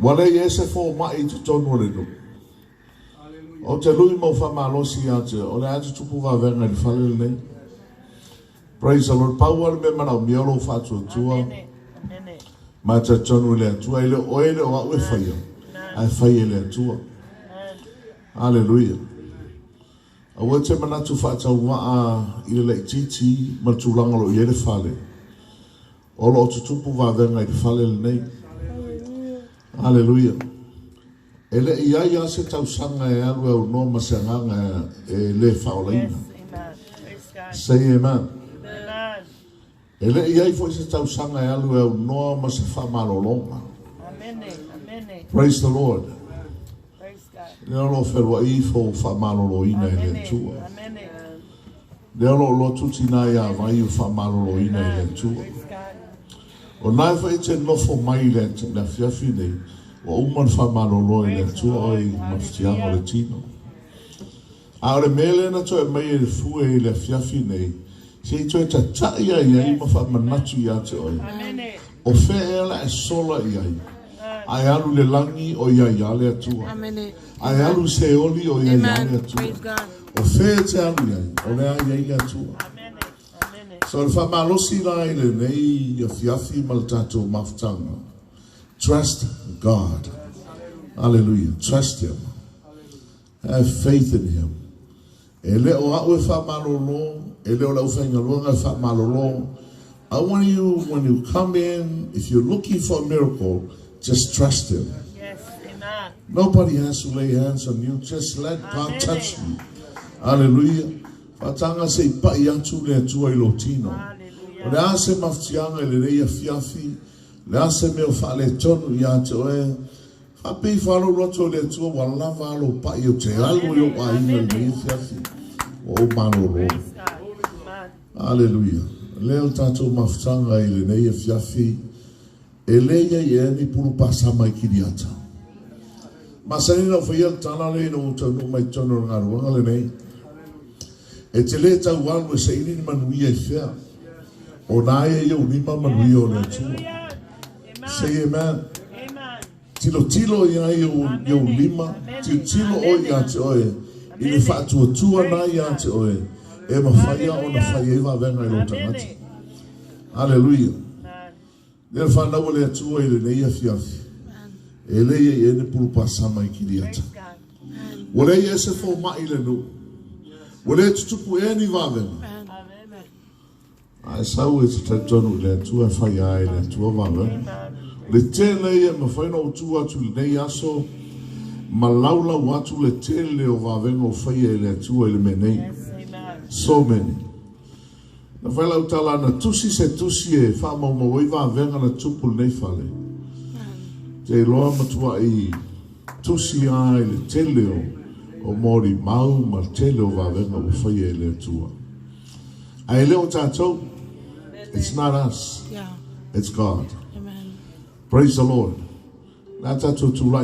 Ua leai ea se fomai i totonu o le nuu. Ou te lui ma ou faamalosi ia te oe, o le a tutupu vavega i le fale lenei. Praise the Lord. Pau lava le mea manaomia o lou faatuatua ma e talitonu i le Atua. E le o oe, e le o au e faia, ae fai e le Atua. Aleluia. Aua e te manatu faatauvaa i le laitiiti ma le tulaga o lo o i ai le fale. O lo o tutupu vavega i le fale lenei. Aleluia. E le i ai lava se tausaga e alu e aunoa ma se agaga e le faaolaina. Say amen. E le i ai foi se tausaga e alu e aunoa ma se faamalologa. Praise the Lord. Lea o lo o feluai ifo ua faamaloloina e le Atua. Lea o lo o lotu tina ia Vai ua faamaloloina e le Atua. O na e foi e te nofo mai i le afiafi nei, ua uma ona faamalolo e le Atua oe i mafatiaga o le tino. A o le mea lea na toe aumai e le fue i le afiafi nei, se i toe tatai ai ai ma faamanatu ia te oe, o fea ea le a e sola i ai, a e alu i le lagi o i ai lava le Atua, a e alu i Seoli o i ai lava le Atua. O fea e te alu i ai, o lea e i ai le Atua. So o le faamalosi la i lenei afiafi ma le tatou mafutaga, trust God. Hallelujah. Trust Him. Have faith in Him. E le o au e faamalolo, e le o le aufaigaluega e faamalolo. I want you, when you come in, if you're looking for a miracle, just trust Him. Yes, amen. Nobody has to lay hands on you. Just let God touch you. Hallelujah. Faataga se i pai atu le Atua i lou tino. O le a se mafatiaga i lenei afiafi, o le a se mea o faaletonu ia te oe, faapei faalou loto i le Atua ua lava a lou pai ou te alu i ou aiga i lenei afiafi, ua ou malolo. Aleluia. Lea o le tatou mafutaga i lenei afiafi, e le i ai ea ni pulu pasama i Kiriata. Masani ona ou faia le tala lea ina ua ou taunuu mai totonu o le galuega lenei. E te le tau alu e saili ni manuia i fea. O na ia i ou lima manuia o le Atua. Say amen. Tilotilo i ai i ou lima, tilotilo oe ia te oe, i le faatuatua na ia te oe, e mafai ona fai ai vavega i lou tagata. Aleluia. Lea le fanau a le Atua i lenei afiafi, e le i ai ea ni pulu pasama i Kiriata. Ua leai ea se fomai i le nuu. Ua le tutupu ea ni vavega. Ae sau e te talitonu i le Atua e fai ai le Atua vavega. O le tele ia e mafai ona ou tu atu i lenei aso ma laulau atu le tele o vavega o faia e le Atua i le mea nei. So many. Na fai lau tala na tusi se tusi e faamaumau ai vavega na tupu i lenei fale. Te iloa matuai tusi a i le tele o molimau ma le tele o vavega ua faia e le Atua. Ae le o tatou. It's not us. It's God. Praise the Lord. Le a tatou tulai.